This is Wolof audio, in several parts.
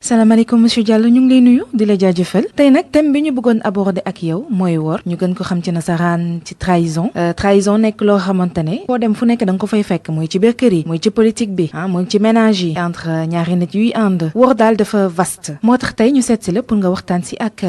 salaamaaleykum monsieur Diallo ñu ngi lay nuyu di la jaajëfal tey nag thème bi ñu bëggoon aborder ak yow mooy wor ñu gën ko xam ci nasaraan ci trahison trahison nekk loo xamante ne foo dem fu nekk da nga ko fay fekk mooy ci biir kër yi mooy ci politique bi mooy ci ménage yi entre ñaari nit yuy ànd wor daal dafa vaste moo tax tey ñu seet si la pour nga waxtaan si ak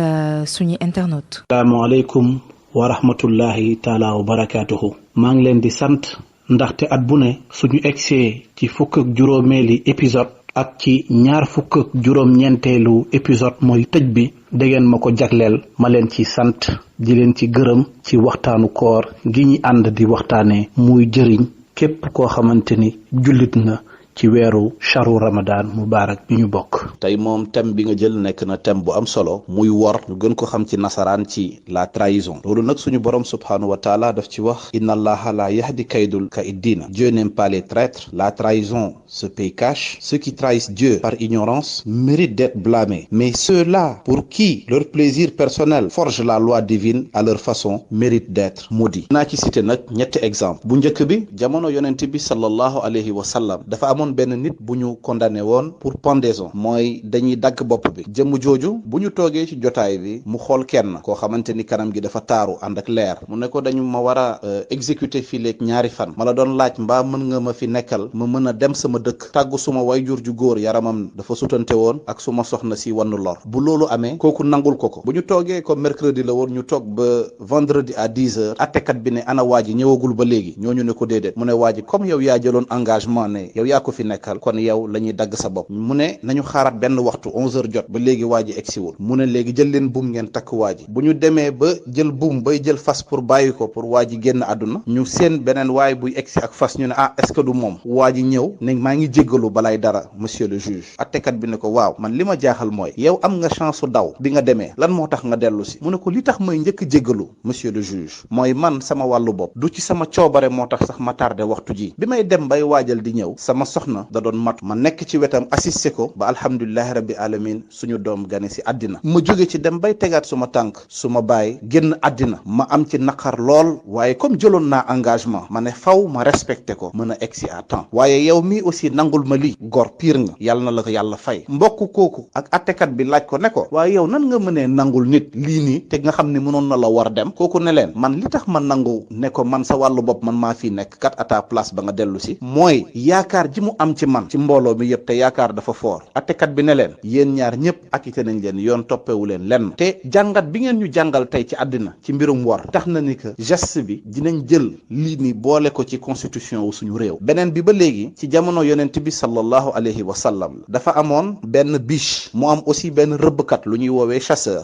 suñu internaute. salaamaaleykum wa rahmatullahi taala wa barakaatuhu. maa ngi leen di sant ndaxte at bu ne suñu egsee ci fukk ak juróomeeli épisode ak ci ñaar fukk ak juróom-ñeenteelu épisode mooy tëj bi dangeen ma ko jagleel ma leen ci sant di leen ci gërëm ci waxtaanu koor gi ñi ànd di waxtaanee muy jëriñ képp koo xamante ni jullit na ci weeru charu ramadan mubarak bi ñu bokk. tey moom thème bi nga jël nekk na thème bu am solo muy wor ñu gën ko xam ci nasaraan ci la trahison loolu nag suñu borom subhanahu wa taala daf ci wax inna allaha la yahdi kaydul kaidina. Dieu n'aime pas les traîtres. La trahison se paye cash. Ceux qui trahissent Dieu par ignorance méritent d'être blâmés, mais ceux-là pour qui leur plaisir personnel forge la loi divine à leur façon méritent d'être maudits. naa ci cité nag ñetti exemple bu njëkk bi jamono yonent bi sallallahu alayhi wa sallam dafa amoon benn nit bu ñu condamné woon pour pendaison mooy dañuy dagg bopp bi. jëmm jooju bu ñu toogee ci jotaay bi mu xool kenn koo xamante ni kanam gi dafa taaru ànd ak leer mu ne ko dañu ma war a exécuter fii léegi ñaari fan ma la doon laaj mbaa mën nga ma fi nekkal ma mën a dem sama dëkk tàggu suma wayjur ju góor yaramam dafa sutante woon ak suma soxna si wannu lor. bu loolu amee kooku nangul ko bu ñu toogee comme mercredi la woon ñu toog ba vendredi à 10h attekat bi ne ana waa ji ñëwagul ba léegi ñooñu ne ko déedéet mu ne waa ji comme yow yaa jëloon engagement ne yow yaa ko fi nekkal kon yow la ñuy dagg sa bopp mu ne nañu xaaraat benn waxtu 11h jot ba léegi waa ji egsiwul mu ne léegi jël leen buum ngeen takk waa ji bu ñu demee ba jël buum bay jël fas pour bàyyi ko pour waa ji génn àdduna ñu seen beneen waay buy egsi ak fas ñu ne est-ce que du moom waa ji ñëw ne maa ngi jéggalu balaay dara monsieur le juge attekat bi ne ko waaw man li ma jaaxal mooy yow am nga chance su daw bi nga demee lan moo tax nga dellu si mu ne ko li tax may njëkk jéggalu monsieur le juge mooy man sama wàllu bopp du ci sama coobare moo tax sax ma tardé waxtu ji bi may dem bay waajal di ñëw sama soxna da doon mat ma nekk ci wetam assisté ko ba alhamdulillahi rabbi alamin suñu doom gane si àddina ma jóge ci dem bay tegaat suma tànk suma baay génn àddina ma am ci naqar lool waaye comme jëloon naa engagement ma ne faw ma respecté ko mën a egsi à temps waaye yow mii aussi nangul ma lii gor piir nga yàlla na la ko yàlla fay mbokk kooku ak attekat bi laaj ko ne ko waaye yow nan nga mënee nangul nit lii nii te nga xam ne mënoon na la war dem kooku ne leen man li tax ma nangu ne ko man sa wàllu bopp man maa fii nekk kat à ta place ba nga dellu si mooy yaakaar ji mu am ci man ci mbooloo mi yëpp te yaakaar dafa foor attekat bi ne leen yéen ñaar ñëpp acquitté nañ leen yoon toppewu leen lenn te jàngat bi ngeen ñu jàngal tey ci àddina ci mbirum war tax na ni que geste bi dinañ jël lii ni boole ko ci constitution wu suñu réew beneen bi ba léegi ci jamono yonent bi sallallahu alayhi wa sallam dafa amoon benn biche mu am aussi benn rëbbkat lu ñuy woowee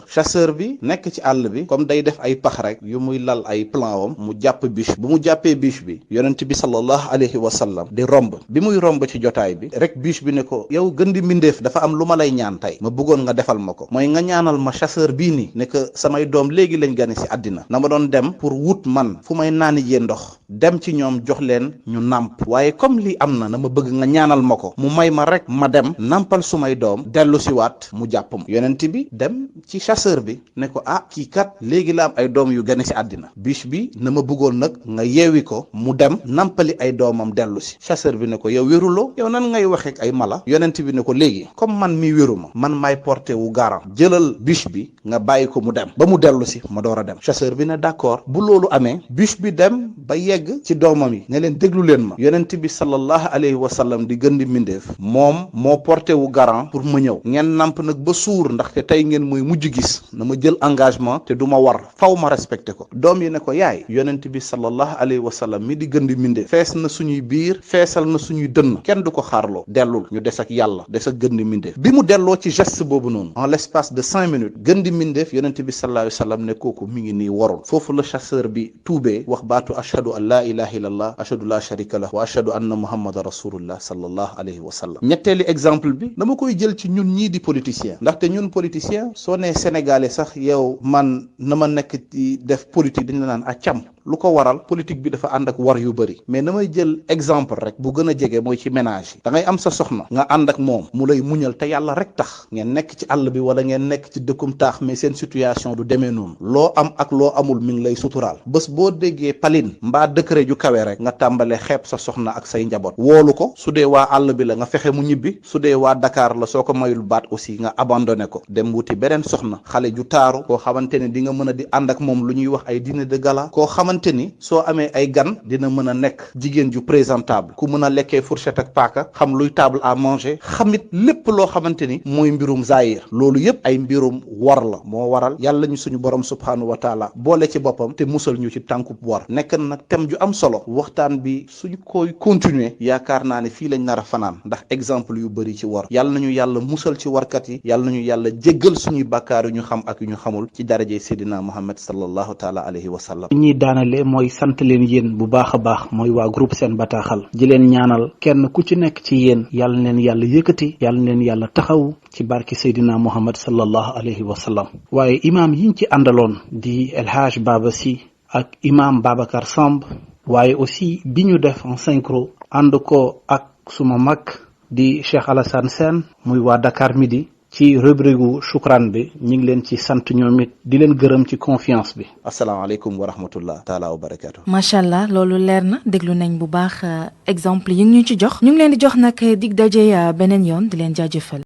chasseur bi nekk ci àll bi comme day def ay pax rek yu muy lal ay plan wam mu jàpp biche bu mu jàppee biche bi yonent bi sallallahu alayhi wa sallam di romb bi muy romb ci jotaay bi rek biche bi ne ko yow gën di mbindeef dafa am lu ma lay ñaan tey ma bëggoon nga defal ma ko mooy nga ñaanal ma chasseur bii nii ne que samay doom léegi lañ gane si àddina na ma doon dem pour wut man fu may naani jee ndox dem ci ñoom jox leen ñu nàmp waaye comme lii am na ma bëgg nga ñaanal ma ko mu may ma rek ma dem nàmpal sumay doom dellu si waat mu jàpp ma yonent bi dem ci chasseur bi ne ko kii kat léegi la am ay doom yu gane si àddina biche bi na ma bëggoon nag nga yeewi ko mu dem nàmpali ay doomam dellu si chasseur bi ne ko yow wéruloo yow nan ngay waxee ay mala yonent bi ne ko léegi comme man mi wéruma man maay porté wu garant jëlal biche bi nga bàyyi ko mu dem ba mu dellu si ma door a dem chasseur bi ne d'accord bu loolu amee biche bi dem ba yegg ci doomam yi ne leen déglu leen ma yonent bi sallallahu alayhi wa sallam di gën di mindeef moom moo porté wu garant pour ma ñëw ngeen namp nag ba suur ndaxte tey ngeen mooy mujj gis na ma jël engagement te du ma war faw ma respecté ko doom yi ne ko yaay yonent bi sallallahu alayhi wa sallam mi di gën di mindeef fees na suñuy biir feesal na suñuy dënn kenn du ko xaarloo dellul ñu des ak yàlla des ak gën di mindeef bi mu delloo ci geste boobu noonu en l'espace de 5 minutes gën di mindeef yonent bi sallallahu alayhi wa sallam ne kooku mi ngi nii warul foofu la chasseur bi tuubee wax baatu ashhadu an la ilaha illallah ashhadu la sharika lah wa ashhadu anna muhammadan rasulullah sallallahu alayhi wa sallam ñetteeli exemple bi dama koy jël ci ñun ñii di politicien ndaxte ñun politicien soo nee sénégalais sax yow man na ma nekk di def politique dañ la naan cam lu ko waral politique bi dafa ànd ak war yu bëri mais damay jël exemple rek bu gën a jege mooy ci ménage yi da ngay am sa soxna nga ànd ak moom mu lay muñal te yàlla rek tax ngeen nekk ci àll bi wala ngeen nekk ci dëkkum taax mais seen situation du demee noonu loo am ak loo amul mi ngi lay suturaal bés boo déggee palin mbaa décret ju kawe rek nga tàmbale xeeb sa soxna ak say njaboot woolu ko su dee waa àll bi la nga fexe mu ñibbi su dee waa Dakar la soo ko mayul baat aussi nga abandonné ko dem wuti beneen soxna xale ju taaru koo xamante ni di nga mën a di ànd ak moom lu ñuy wax ay dîner de gala koo xamante ni soo amee ay gan dina mën a nekk jigéen ju présentable ku mën a lekkee fourchette ak paaka xam luy table à manger xamit lépp loo xamante ni mooy mbirum zahir loolu yépp ay mbirum war la moo waral yàlla ñu suñu borom subhanahu wa taala boole ci boppam te musal ñu ci tànkub war nekk na nag thème ju am solo waxtaan bi suñ koy continuer yaakaar naa ne fii lañ nar a fanaan ndax exemple yu bëri ci war yàlla nañu yàlla musal ci warkat yi yàlla nañu yàlla jéggal suñuy bàkkaar yu ñu xam ak yu ñu xamul ci daraje Seydina Muhammad sallallahu taala alayhi wa sallam. li ñuy daanale mooy sant leen yéen bu baax a baax mooy waa groupe Senbataxal di leen ñaanal kenn ku ci nekk ci yéen yàlla leen yàlla yëkkati yàlla leen yàlla taxaw ci barke Seydina Muhammad sallallahu alayhi wa sallam. waaye imaam yiñ ci àndaloon di El Hadj Baba Sy ak imaam Babacar Samb waaye aussi bi ñu def en synchro ànd ko ak suma mag di Cheikh Alassane Sène muy waa Dakar Midi ci rubrique gu shukran bi ñu ngi leen ci sant ñoom it di leen gërëm ci confiance bi. asalaamaaleykum wa rahmatullah taala wa barakaatu. macha allah loolu leer na déglu nañ bu baax exemple yi ngi ñu ci jox ñu ngi leen di jox nag dig daje beneen yoon di leen jaajëfal.